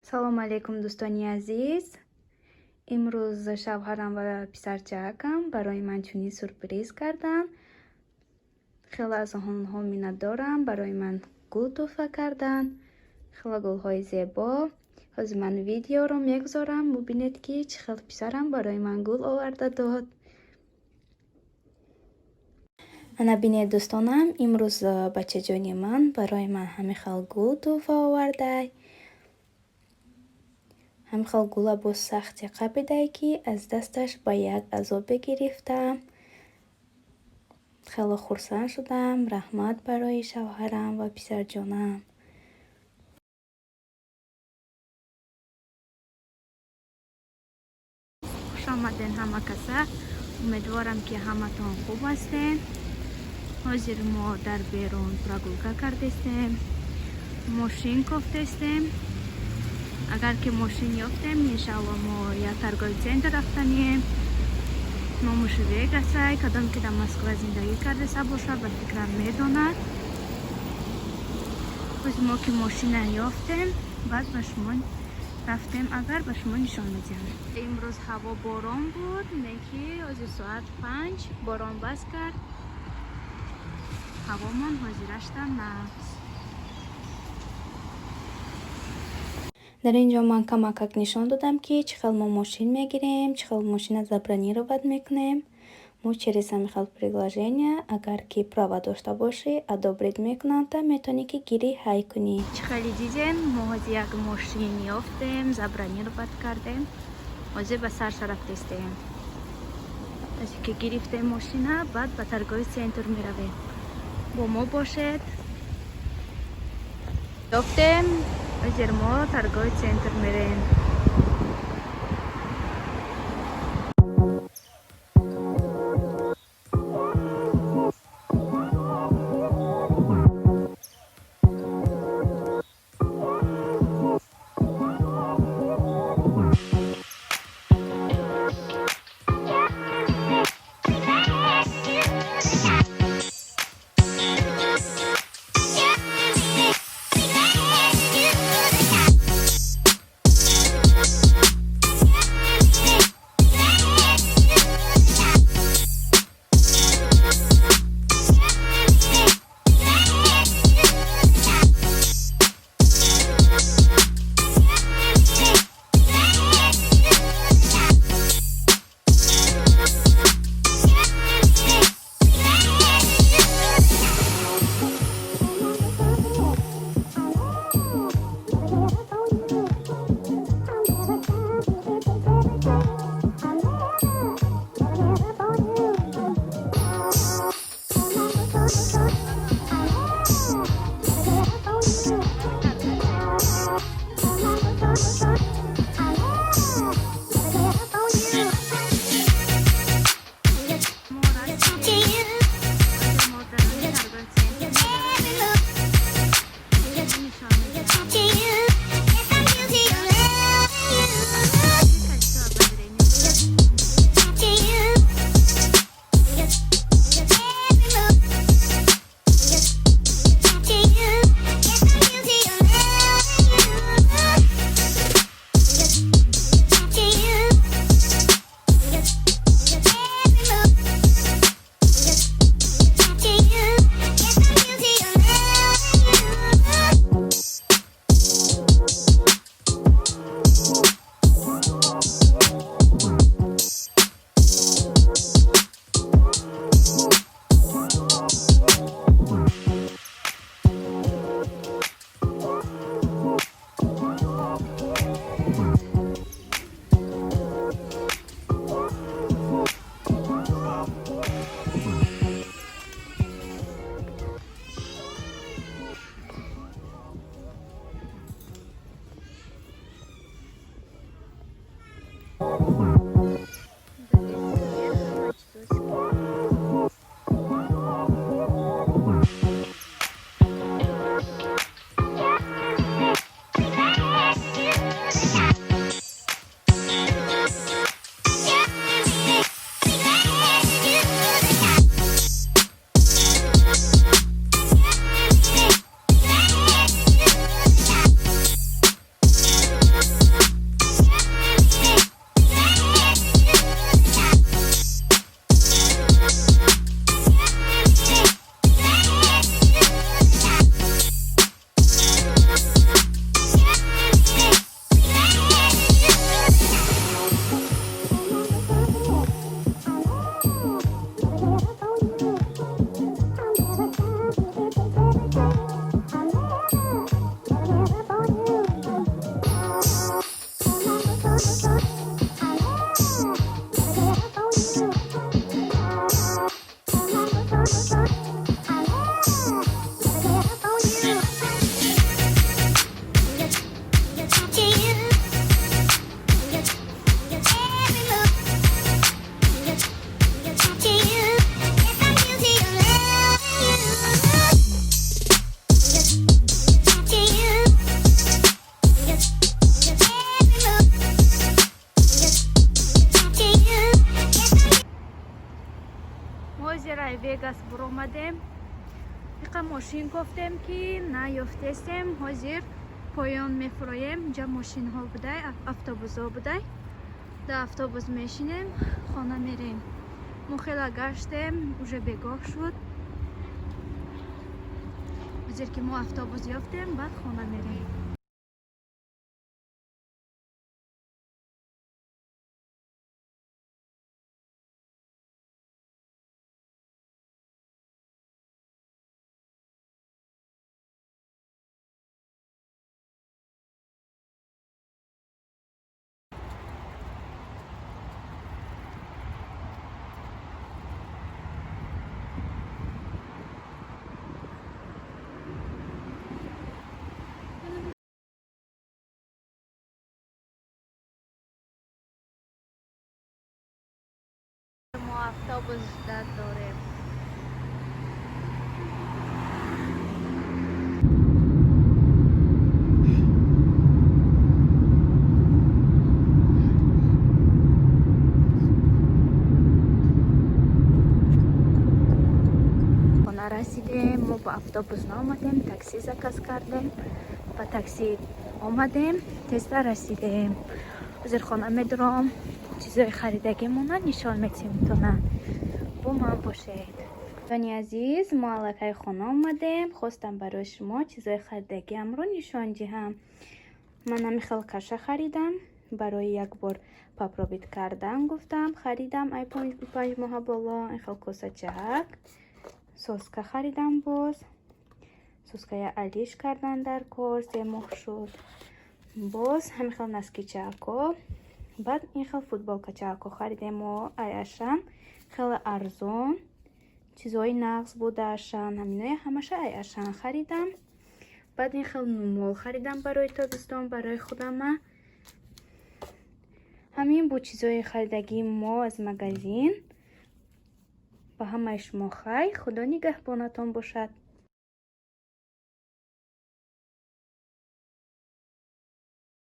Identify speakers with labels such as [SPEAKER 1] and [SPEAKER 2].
[SPEAKER 1] Салому алейкум, дӯстони азиз. Имрӯз шавҳарам ва писарчаакам барои ман чунин сюрприз карданд. Хеле аз онҳо миннатдорам. Барои ман гул тӯҳфа карданд, хеле гулҳои зебо. Ҳозир ман видеоро мегузорам, бубинед, ки чӣ хел писарам барои ман гул оварда дод. Ана бинед, дӯстонам, имрӯз бачаҷони ман барои ман ҳамин хел гул тӯҳфа овардай. Ҳамин хел гула бо сахте қапидай, ки аз дасташ ба як азобе гирифтам. Хеле хурсанд шудам. Раҳмат барои шавҳарам ва писарҷонам. Хушомаден, ҳама каса. Умедворам, ки ҳаматон хуб ҳастен. Ҳозир мо дар берун прогулка кардестем, мошин кофтестем. Агар ки мошин ёфтем, иншаалло, мо як торговый центр рафтанием, номуш Вегасай. Кадом ки дар Москва зиндагӣ кардеса бошад, ба фикрам, медонад. Ҳозир мо ки мошина ёфтем, баъд ба шумо рафтем, агар ба шумо нишон медиҳам. Имрӯз ҳаво борон буд, не ки ҳозир соат 5 борон бас кард, ҳавомон ҳозирашта нағз.
[SPEAKER 2] Дар ин ҷо ман камакак нишон додам, ки чӣ хел мо мошин мегирем, чӣ хел мошина забронировать мекунем. Мо через ҳамин хел приложения, агар ки права дошта бошӣ, одобрить мекунанд, та метавонӣ, ки гирӣ, ҳай кунӣ.
[SPEAKER 1] Чӣ хеле дидем, мо ҳозир як мошин ёфтем, забронировать кардем, ҳозир ба сарша рафтестем. Азе ки гирифтем мошина, баъд ба торговый центр меравем. Бо мо бошед. Ёфтем, ҳозир мо торговый центр мерем. Вегас буромадем, иқа мошин кофтем, ки наёфтестем. Ҳозир поён мефуроем, инҷа мошинҳо будай, автобусҳо будай. Дар автобус мешинем, хона мерем. Мо хела гаштем, уже бегоҳ шуд. Ҳозир ки мо автобус ёфтем, баъд хона мерем. Мо автобус ждать дорем. Хона расидем. Мо ба автобус наомадем, такси заказ кардем, ба такси омадем, тезтар расидем. Ҳозир хона медуром, чизои харидагимона нишон метиҳем. Бо ман бошед, дӯстони азиз. Мо аллакай хона омадем. Хостам барои шумо чизои харидагиамро нишон диҳам. Ман ҳами хел каша харидам, барои як бор попробовать кардан гуфтам, харидам, ай 5 моҳа боло. Ин хел косачаак, соска харидам. Боз соская алиш кардан дар кор, 3 моҳ шуд. Боз ҳамин хел носкичаако, баъд ин хел футболкачаако харидем мо ай Ашан, хеле арзон, чизҳои нағз буда Ашан. Ҳаминоя ҳамаша ай Ашан харидам. Баъд ин хел нумол харидам барои тобистон, барои худама. Ҳамин буд чизҳои харидагии мо аз магазин. Ба ҳамаи шумо хайр, Худо нигаҳбонатон бошад.